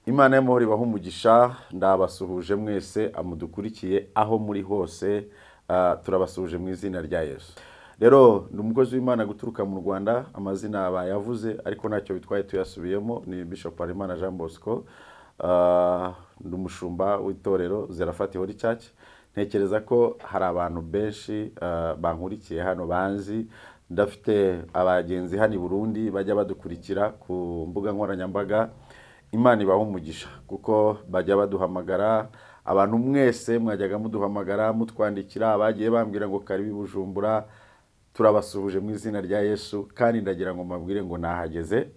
Imana y'amahoro ibahe umugisha. Ndabasuhuje mwese amudukurikiye aho muri hose, turabasuhuje mu izina rya Yesu. Rero ndi umukozi w'Imana guturuka mu Rwanda, amazina bayavuze ariko ntacyo bitwaye tuyasubiyemo, ni Bishop Harerimana Jean Bosco. Ndi umushumba w'itorero Zerafati Holy Church. Ntekereza ko hari abantu benshi bankurikiye hano banzi. Ndafite abagenzi hano i Burundi bajya badukurikira ku mbuga nkoranyambaga. Imana ibahe umugisha kuko bajya baduhamagara. Abantu mwese mwajyaga muduhamagara mutwandikira, abagiye bambwira ngo karibu i Bujumbura, turabasuhuje mu izina rya Yesu. Kandi ndagira ngo mbabwire ngo nahageze.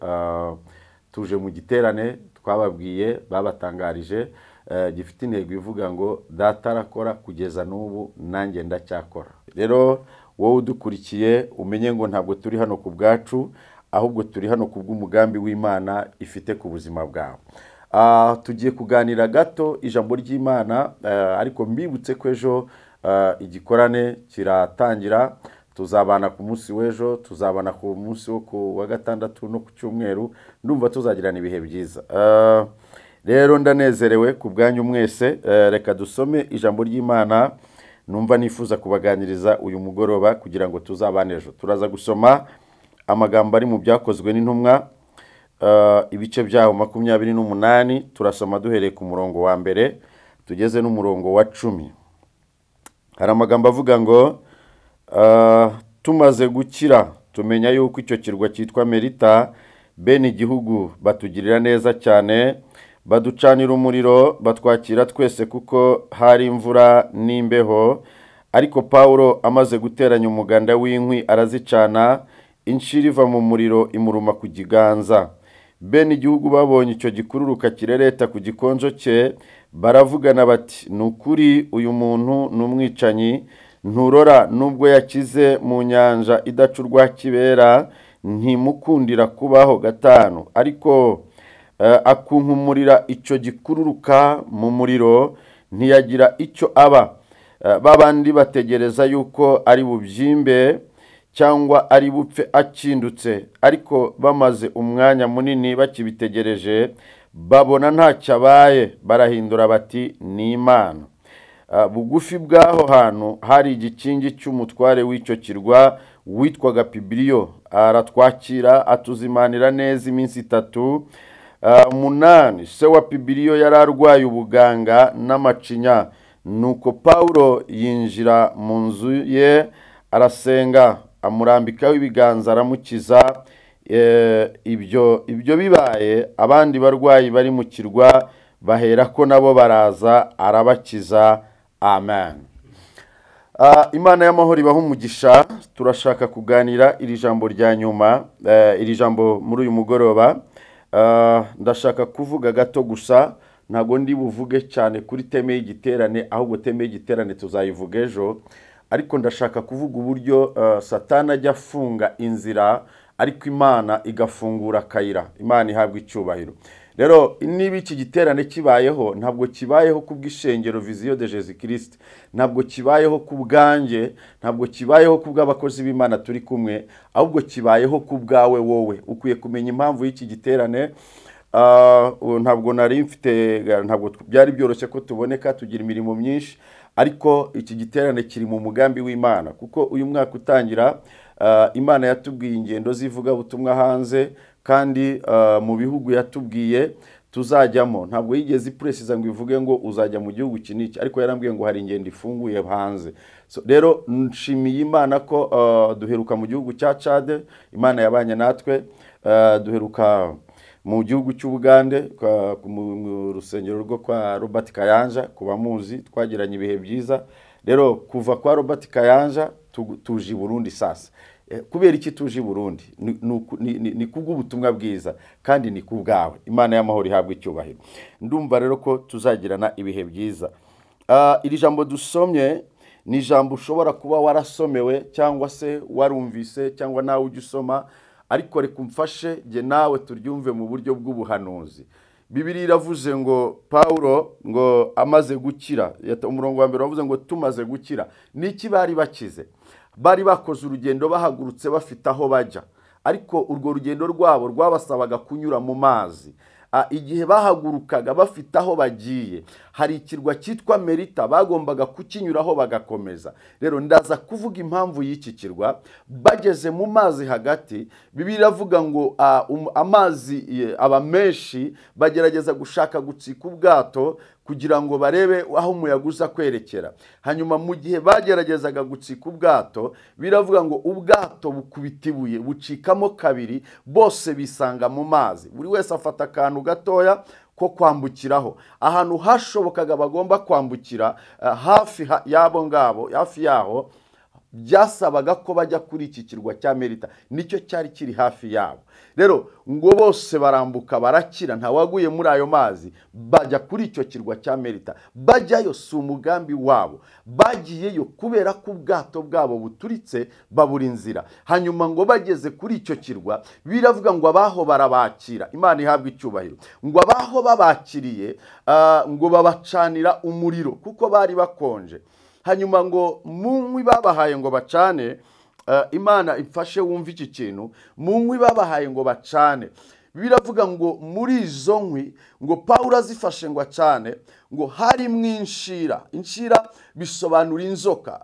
Tuje mu giterane twababwiye, babatangarije, gifite intego ivuga ngo data arakora kugeza n'ubu nanjye ndacyakora. Rero wowe udukurikiye umenye ngo ntabwo turi hano ku bwacu, ahubwo turi hano ku bw'umugambi w'Imana ifite ku buzima bwawe. Tugiye kuganira gato ijambo ry'Imana, ariko mbibutse ko ejo igikorane kiratangira. Tuzabana ku munsi w'ejo, tuzabana ku munsi wo ku wa gatandatu no ku cyumweru. Ndumva tuzagirana ibihe byiza. Rero ndanezerewe ku bwanyu mwese. Reka dusome ijambo ry'Imana numva nifuza kubaganiriza uyu mugoroba kugira ngo tuzabane ejo. Turaza gusoma amagambo ari mu Byakozwe n'Intumwa, ibice byaho 28. Turasoma duhereye ku murongo wa mbere tugeze n'umurongo wa 10. Hari amagambo avuga ngo tumaze gukira tumenya yuko icyo kirwa cyitwa Melita, bene igihugu batugirira neza cyane, baducanira umuriro, batwakira twese kuko hari imvura n'imbeho. Ariko Pawulo amaze guteranya umuganda w'inkwi arazicana, inshira iva mu muriro imuruma ku kiganza. Bene igihugu babonye icyo gikururuka kirereta ku gikonjo cye, baravugana bati ni ukuri uyu muntu ni umwicanyi, nturora nubwo yakize mu nyanja idacurwa kibera, ntimukundira kubaho. 5 Ariko akunkumurira icyo gikururuka mu muriro, ntiyagira icyo aba. Babandi bategereza yuko ari bubyimbe cyangwa ari bupfe akindutse, ariko bamaze umwanya munini bakibitegereje, babona ntacyo abaye, barahindura bati ni Imana. Bugufi bw'aho hantu hari igikingi cy'umutware w'icyo kirwa witwaga Pibiliyo, aratwakira atuzimanira neza iminsi 3. 8 Se wa Pibiliyo yari arwaye ubuganga n'amacinya, nuko Pawulo yinjira mu nzu ye arasenga, amurambikaho ibiganza aramukiza. Ibyo bibaye, abandi barwayi bari mu kirwa baherako nabo baraza, arabakiza. Amen. Imana y'amahoro ibahe umugisha. Turashaka kuganira iri jambo rya nyuma, iri jambo muri uyu mugoroba. Ndashaka kuvuga gato gusa, ntabwo ndi buvuge cyane kuri teme y'igiterane, ahubwo teme y'igiterane tuzayivuga ejo. Ariko ndashaka kuvuga uburyo Satani ajya afunga inzira, ariko Imana igafungura akayira. Imana ihabwa icyubahiro. Rero niba iki giterane kibayeho, ntabwo kibayeho ku bw'ishengero Vision de Jésus Christ, ntabwo kibayeho ku bwanjye, ntabwo kibayeho ku bw'abakozi b'Imana turi kumwe, ahubwo kibayeho ku bwawe wowe. Ukwiye kumenya impamvu y'iki giterane. Ntabwo nari mfite, ntabwo byari byoroshye ko tuboneka, tugira imirimo myinshi, ariko iki giterane kiri mu mugambi w'Imana, kuko uyu mwaka utangira, Imana yatubwiye ingendo z'ivugabutumwa hanze, kandi mu bihugu yatubwiye tuzajyamo. Ntabwo yigeze ipresiza ngo ivuge ngo uzajya mu gihugu iki n'iki, ariko yarambwiye ngo hari ingendo ifunguye hanze. So, rero nshimiye Imana ko duheruka mu gihugu cya Chad, Imana yabanye natwe. Duheruka mu gihugu cy'Ubugande mu rusengero rwo kwa Robert Kayanja, ku bamuzi twagiranye ibihe byiza. Rero kuva kwa Robert Kayanja tuje i Burundi sasa. Kubera iki tuje i Burundi? Ni kubw'ubutumwa bwiza kandi ni kubwawe. Imana y'amahoro ihabwa icyubahiro. Ndumva rero ko tuzagirana ibihe byiza. Iri jambo dusomye ni ijambo ushobora kuba warasomewe cyangwa se warumvise cyangwa nawe ujya usoma, ariko reka umfashe jye nawe turyumve mu buryo bw'ubuhanuzi. Bibiliya iravuze ngo Pawulo ngo amaze gukira, umurongo wa mbere wavuze ngo tumaze gukira. Niki bari bakize? Bari bakoze urugendo, bahagurutse bafite aho bajya, ariko urwo rugendo rwabo rwabasabaga kunyura mu mazi. Igihe bahagurukaga bafite aho bagiye, hari ikirwa cyitwa Merita bagombaga kukinyuraho bagakomeza. Rero ndaza kuvuga impamvu y'iki kirwa. Bageze mu mazi hagati, Bibiliya iravuga ngo amazi aba menshi, bagerageza gushaka gutsika ubwato kugira ngo barebe aho umuyaga uza kwerekera. Hanyuma mu gihe bageragezaga gutsika ubwato, biravuga ngo ubwato bukubita ibuye bucikamo kabiri, bose bisanga mu mazi. Buri wese afata akantu gatoya ko kwambukiraho. Ahantu hashobokaga bagomba kwambukira hafi yabo ngabo, hafi yaho byasabaga ko bajya kuri iki kirwa cya Merita, nicyo cyari kiri hafi yabo. Rero ngo bose barambuka barakira, ntawaguye muri ayo mazi, bajya kuri icyo kirwa cya Merita. Bajyayo si umugambi wabo, bagiyeyo kubera ko ubwato bwabo buturitse babura inzira. Hanyuma ngo bageze kuri icyo kirwa, biravuga ngo abaho barabakira. Imana ihabwa icyubahiro. Ngo abaho babakiriye, ngo babacanira umuriro kuko bari bakonje. Hanyuma ngo mu nkwi babahaye ngo bacane, Imana ifashe wumve iki kintu, mu nkwi babahaye ngo bacane, biravuga ngo muri izo nkwi ngo Pawulo azifashe ngo acane, ngo harimo inshira. Inshira bisobanura inzoka,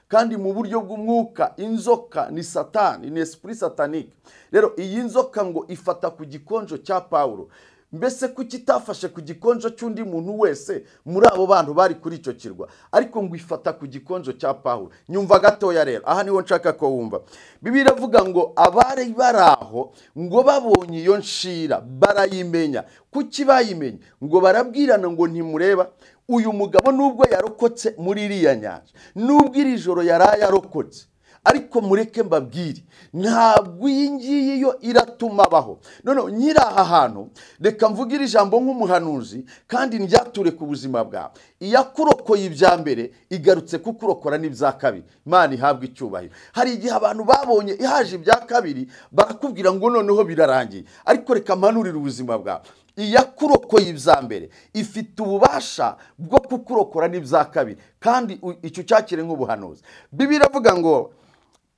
kandi mu buryo bw'umwuka inzoka ni Satani, ni esprit satanique. Rero iyi nzoka ngo ifata ku gikonjo cya Pawulo. Mbese kuki itafashe ku gikonjo cy'undi muntu wese muri abo bantu bari kuri icyo kirwa, ariko ngo ifata ku gikonjo cya Pawulo? Nyumva gatoya rero, aha niho nshaka ko wumva. Bibiliya iravuga ngo abari bari aho ngo babonye iyo nshira barayimenya. Kuki bayimenye? Ngo barabwirana ngo ntimureba uyu mugabo nubwo yarokotse muri iriya nyanja, nubwo iri joro yaraye arokotse, ariko mureke mbabwire, ntabwo iyi ngiyi yo iratuma abaho. None nyiri aha hantu, reka mvugire ijambo nk'umuhanuzi kandi ndyature ku buzima bwawe. Iyakurokoye ibya mbere igarutse kukurokora n'ibya kabiri. Imana ihabwe icyubahiro. Hari igihe abantu babonye ihaje ibya kabiri barakubwira ngo noneho birarangiye, ariko reka mpanurire ubuzima bwawe. Iyakurokoye ibya mbere ifite ububasha bwo kukurokora n'ibya kabiri, kandi icyo cyakire nk'ubuhanuzi. Bibiliya iravuga ngo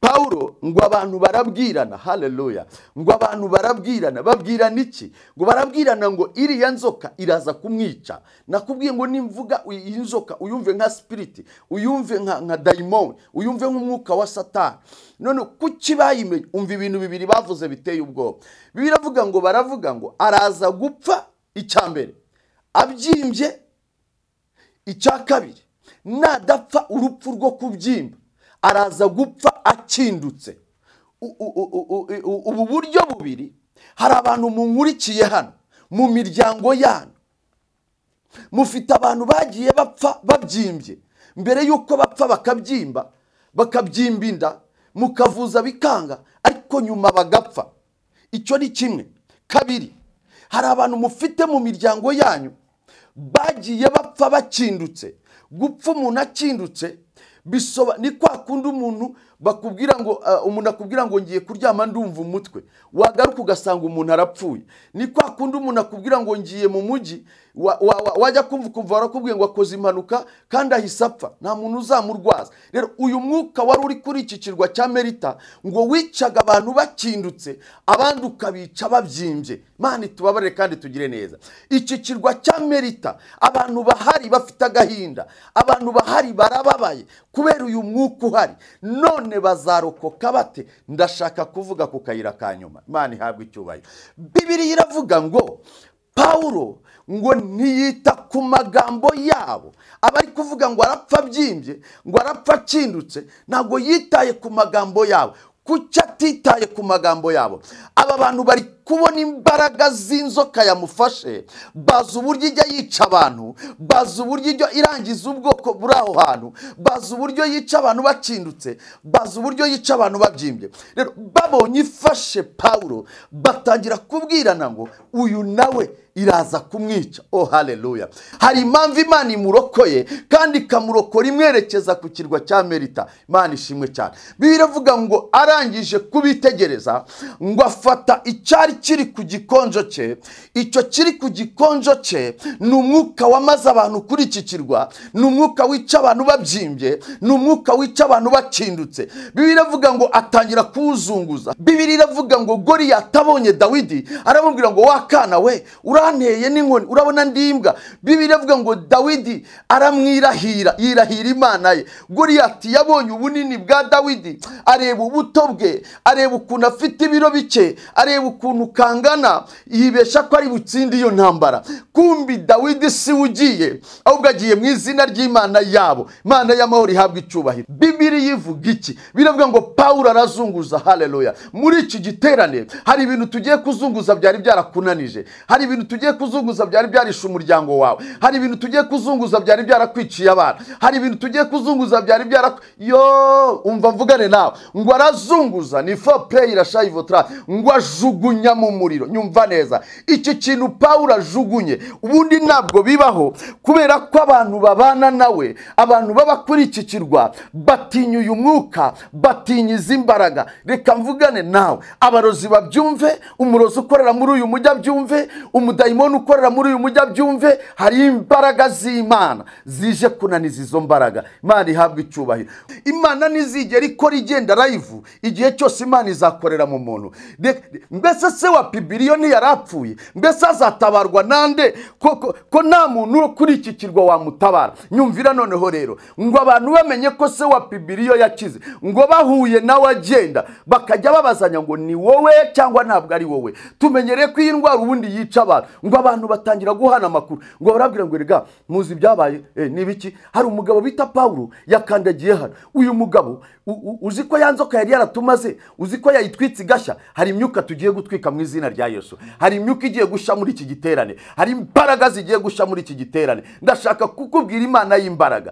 Pawulo ngo abantu barabwirana, haleluya, ngo abantu barabwirana. Babwirana iki? Ngo barabwirana ngo iriya nzoka iraza kumwica. Nakubwiye ngo nimvuga iyi nzoka uyumve nka spirit, uyumve nka daimon, uyumve nk'umwuka wa Satani. None kuki bayimenye? Umva ibintu bibiri bavuze biteye ubwoba. Bibiliya iravuga ngo baravuga ngo araza gupfa, icya mbere abyimbye, icya kabiri nadapfa urupfu rwo kubyimba araza gupfa akindutse. Ubu buryo bubiri, hari abantu munkurikiye hano mu miryango yanyu mufite abantu bagiye bapfa babyimbye, mbere yuko bapfa bakabyimba, bakabyimba inda, mukavuza bikanga, ariko nyuma bagapfa. Icyo ni kimwe. Kabiri, hari abantu mufite mu miryango yanyu bagiye bapfa bakindutse. Gupfa umuntu akindutse bisoba ni kwa kundi umuntu bakubwira ngo umuntu akubwira ngo ngiye kuryama ndumva umutwe, wagaruka ugasanga umuntu arapfuye. Ni kwa kundi umuntu akubwira ngo ngiye mu mujyi, wajya kumva ukumva barakubwiye ngo akoze impanuka kandi ahise apfa, nta muntu uzamurwaza. Rero uyu mwuka wari uri kuri iki kirwa cya Merita ngo wicaga abantu bakindutse, abandi ukabica babyimbye. Imana itubabarire kandi tugire neza. Iki kirwa cya Merita abantu bahari bafite agahinda, abantu bahari barababaye kubera uyu mwuka uhari. None bazarokoka bate? Ndashaka kuvuga ku kayira ka nyuma. Imana ihabwe icyubahiro. Bibiliya iravuga ngo Pawulo ngo ntiyita ku magambo yabo. Abari kuvuga ngo arapfa abyimbye, ngo arapfa akindutse, ntabwo yitaye ku magambo yabo. Kuki atitaye ku magambo yabo? Aba bantu bari kubona imbaraga z'inzoka yamufashe, bazi uburyo ijya yica abantu, bazi uburyo ijya irangiza ubwoko buri aho hantu, bazi uburyo yica abantu bakindutse, bazi uburyo yica abantu babyimbye. Rero babonye ifashe Pawulo batangira kubwirana ngo uyu nawe iraza kumwica. Oh haleluya. Hari impamvu Imana imurokoye kandi ikamurokora imwerekeza ku kirwa cya Merita. Imana ishimwe cyane. Bibiliya iravuga ngo arangije kubitegereza ngo afata icyari kiri ku gikonjo cye. Icyo kiri ku gikonjo cye ni umwuka wamaze abantu kuri iki kirwa, ni umwuka wica abantu babyimbye, ni umwuka wica abantu bakindutse. Bibiliya iravuga ngo atangira kuwuzunguza. Bibiliya iravuga ngo Goliyati abonye Dawidi aramubwira ngo wakana we uranteye n'inkoni, urabona ndi imbwa. Bibiliya iravuga ngo Dawidi aramwirahira, yirahira Imana ye. Goliyati yabonye ubunini bwa Dawidi, areba ubuto bwe, areba ukuntu afite ibiro bike, areba ukuntu kangana, yibesha ko ari butsinde iyo ntambara. Kumbi Dawidi si ugiye, ahubwo agiye mu izina ry'Imana yabo. Imana y'amahoro ihabwa icyubahiro. Bibiliya ivuga iki? Biravuga ngo Pawulo arazunguza. Haleluya. Muri iki giterane hari ibintu tugiye kuzunguza byari byarakunanije, hari ibintu tugiye kuzunguza byari byarishe umuryango wawe, hari ibintu tugiye kuzunguza byari byarakwiciye abana, hari ibintu tugiye kuzunguza byari yo umva mvugane nawe. Ngo arazunguza ni fo play irashayivotra, ngo ajugunya mu muriro. Nyumva neza, iki kintu Pawulo ajugunye ubundi ntabwo bibaho, kubera ko abantu babana nawe, abantu baba kuri iki kirwa batinya uyu mwuka, batinya izi mbaraga. Reka mvugane nawe, abarozi babyumve, umurozi ukorera muri uyu mujyi abyumve, umudayimoni ukorera muri uyu mujyi abyumve. Hari imbaraga z'Imana zije kunaniza izo mbaraga. Imana ihabwa icyubahiro. Imana ntizigera ikora igenda live, igihe cyose Imana izakorera mu muntu. Mbese se wa Pibiliyo ntiyarapfuye? Mbese azatabarwa nande ko nta muntu wo kuri iki kirwa wamutabara? Nyumvira noneho rero, ngo abantu bamenye ko se wa Pibiliyo yakize, ngo bahuye nawe agenda bakajya babazanya ngo ni wowe cyangwa ntabwo ari wowe. Tumenyereye ko iyi ndwara ubundi yica abantu. Ngo abantu batangira guhana amakuru, ngo barabwira ngo erega muzi ibyabaye, ni biki? Hari umugabo bita Pawulo yakandagiye hano. Uyu mugabo uzi ko ya nzoka yari yaratumaze, uzi ko yayitwitse igashya. Hari imyuka tugiye gutwika mu izina rya Yesu. Hari imyuka igiye gushya muri iki giterane, hari imbaraga zigiye gushya muri iki giterane. Ndashaka kukubwira Imana y'imbaraga.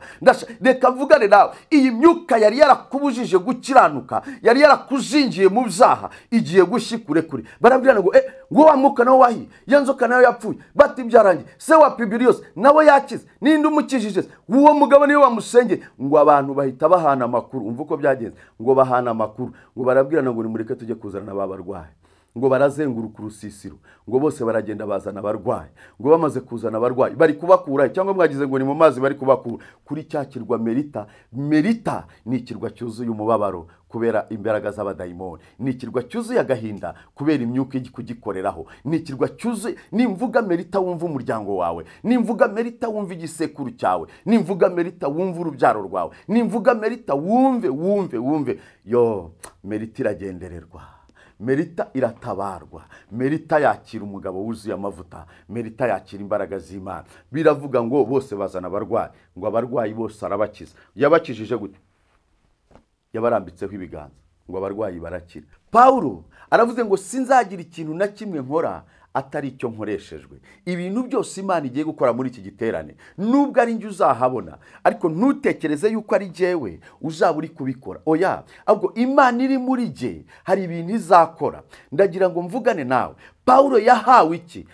Reka mvugane nawe, iyi myuka yari yarakubujije gukiranuka, yari yarakuzingiye mu byaha, igiye gushya kure kure. Barabwira ngo ngo wa mwuka nawe wahiye, ya nzoka nayo yapfuye, bati byarangiye, se wa Pibiliyos nawe yakize, ninde umukijije? Uwo mugabo niwe wamusengeye. Ngo abantu bahita bahana amakuru. Umva uko byagenze, ngo bahana amakuru, ngo barabwirana ngo nimureke tujye kuzana abarwayi. Ngo barazenguruka urusisiro, ngo bose baragenda bazana abarwayi. Ngo bamaze kuzana abarwayi bari kubakura, cyangwa mwagize ngo ni mu mazi bari kubakura kuri cya kirwa Melita. Melita ni ikirwa cyuzuye umubabaro kubera imbaraga z'abadayimoni, ni ikirwa cyuzuye agahinda kubera imyuka iri kugikoreraho, ni ikirwa cyuzuye. Nimvuga Melita wumva umuryango wawe, nimvuga Melita wumva igisekuru cyawe, nimvuga Melita wumva urubyaro rwawe, nimvuga Melita wumve wumve wumve. Yo, Melita iragendererwa, Melita iratabarwa, Melita yakira umugabo wuzuye amavuta, Melita yakira imbaraga z'Imana. Biravuga ngo bose bazana abarwayi, ngo abarwayi bose arabakiza. Yabakijije gute? Yabarambitseho ibiganza, ngo abarwayi barakira. Pawulo aravuze ngo sinzagira ikintu na kimwe nkora atari icyo nkoreshejwe. Ibintu byose Imana igiye gukora muri iki giterane, nubwo ari njye uzahabona, ariko ntutekereze yuko ari jyewe uzaba uri kubikora. Oya, ahubwo Imana iri muri jye hari ibintu izakora. Ndagira ngo mvugane nawe. Pawulo yahawe iki?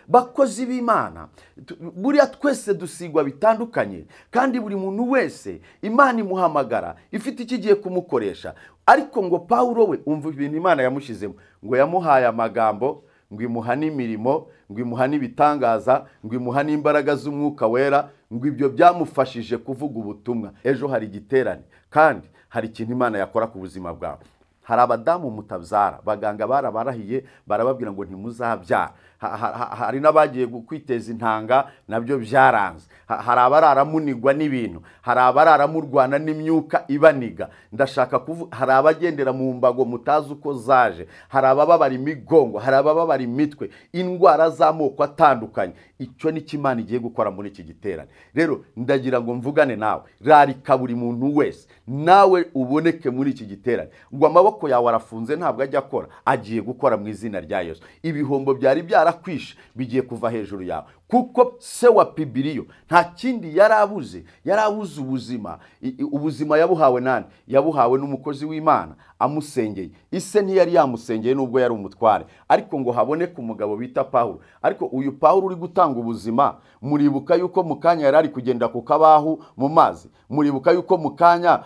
Bakozi b'Imana, buriya twese dusigwa bitandukanye, kandi buri muntu wese Imana imuhamagara ifite icyo igiye kumukoresha. Ariko ngo Pawulo we umva ibintu Imana yamushyizemo, ngo yamuhaye amagambo, ngo imuha n'imirimo, ngo imuha n'ibitangaza, ngo imuha n'imbaraga z'umwuka wera, ngo ibyo byamufashije kuvuga ubutumwa. Ejo hari igiterane, kandi hari ikintu Imana yakora ku buzima bwawe. Hari abadamu mutabyara, baganga barabarahiye barababwira ngo ntimuzabyara. Hari n'abagiye kwiteza intanga nabyo byaranze. Hari abararamunigwa n'ibintu, hari abararamurwana n'imyuka ibaniga. Ndashaka kuvuga hari abagendera mu mbago mutazi uko zaje, hari abababara imigongo, hari abababara imitwe, indwara z'amoko atandukanye. Icyo ni cyo Imana igiye gukora muri iki giterane. Rero ndagira ngo mvugane nawe, rarika buri muntu wese, nawe uboneke muri iki giterane. Ngo amaboko yawe arafunze ntabwo ajya akora, agiye gukora mu izina rya Yesu. Ibihombo byari byarakwishe bigiye kuva hejuru yawe, kuko se wa Pibiliyo nta kindi yarabuze, yarabuze ubuzima. Ubuzima yabuhawe nani? Yabuhawe n'umukozi w'Imana amusengeye. Ise ntiyari yamusengeye nubwo yari umutware, ariko ngo haboneke umugabo bita Pawulo. Ariko uyu Pawulo uri gutanga ubuzima, muribuka yuko mu kanya yari ari kugenda ku kabahu mu mazi, muribuka yuko mu kanya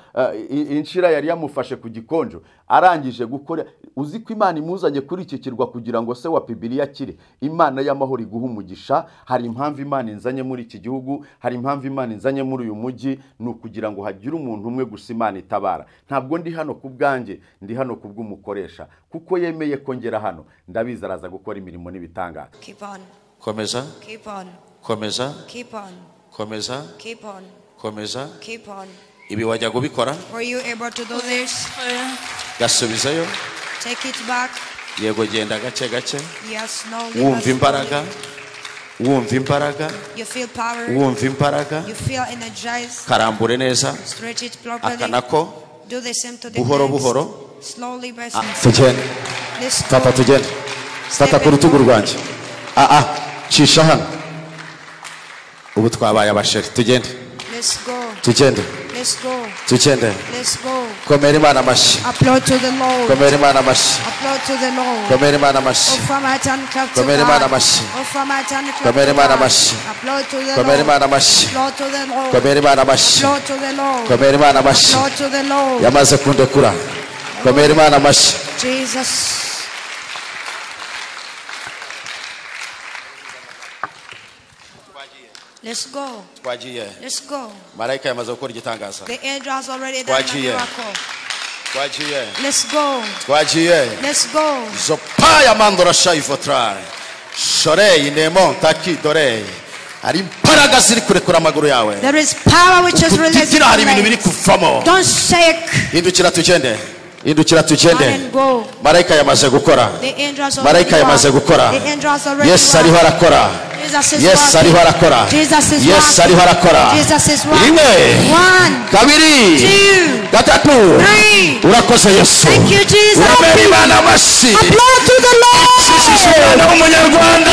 inshira yari yamufashe ku gikonjo arangije gukora. Uzi ko Imana imuzanye kuri iki kirwa kugira ngo se wa Bibiliya akire. Imana y'amahoro iguha umugisha. Hari impamvu Imana inzanye muri iki gihugu, hari impamvu Imana inzanye muri uyu mujyi, ni ukugira ngo hagire umuntu umwe gusa Imana itabara. Ntabwo ndi hano ku bwanjye, ndi hano ku bw'umukoresha, kuko yemeye kongera hano. Ndabizi araza gukora imirimo n'ibitangaza. Keep on. Komeza. Keep on. Komeza. Keep on. Komeza. Keep on. Komeza. Keep on. Ibi wajya kubikora? Were you able to do this? Gasubizayo. Take it back. Yego, genda gake gake. Yes, no. Wumva imbaraga. Wumva imbaraga. You feel power. Wumva imbaraga. You feel energized. Karambure neza. Stretch it properly. Akanako. Do the same to the buhoro next. Buhoro. Slowly by slowly. Tugende. Tata tugende. Tata ku rutugu rwanjye. Cisha hano. Ubu twabaye abasheri. Tugende. Let's go. Tugende. Let's go. Tugende. Let's go. Komera Imana amashyi. Applaud to the Lord. Komera Imana amashyi. Applaud to the Lord. Komera Imana amashyi. Offer my hand clap to Komera Imana God. amashyi. Offer my hand clap Komera to Imana God. amashyi. Applaud to the Komera Lord. Imana amashyi. Applaud to the Lord. Komera Imana amashyi. Applaud to the Lord. Komera Imana amashyi. Applaud to the Lord. Yamaze kundekura. Komera Imana amashyi. Jesus. Let's go. Twagiye. Let's go. Marayika yamaze gukora igitangaza. The angel has already done a miracle. Twagiye. Let's go. Twagiye. Let's go. Zopaya mandora shaivotra. Shorei nemon taki dorei. Hari imbaraga ziri kurekura amaguru yawe. There is power which is released. Hari ibintu biri kuvamo. Don't shake. Hindukira tugende. Hindukira tugende. Marayika yamaze gukora. Marayika yamaze gukora. Yesu ariho arakora. Yes, ariho arakora. Yes, ariho arakora. Rimwe, kabiri, gatatu. Urakoze Yesu. Thank you, Jesus. Urabera Imana amashyi. Applaud to the Lord. Umwana w'umunyarwanda.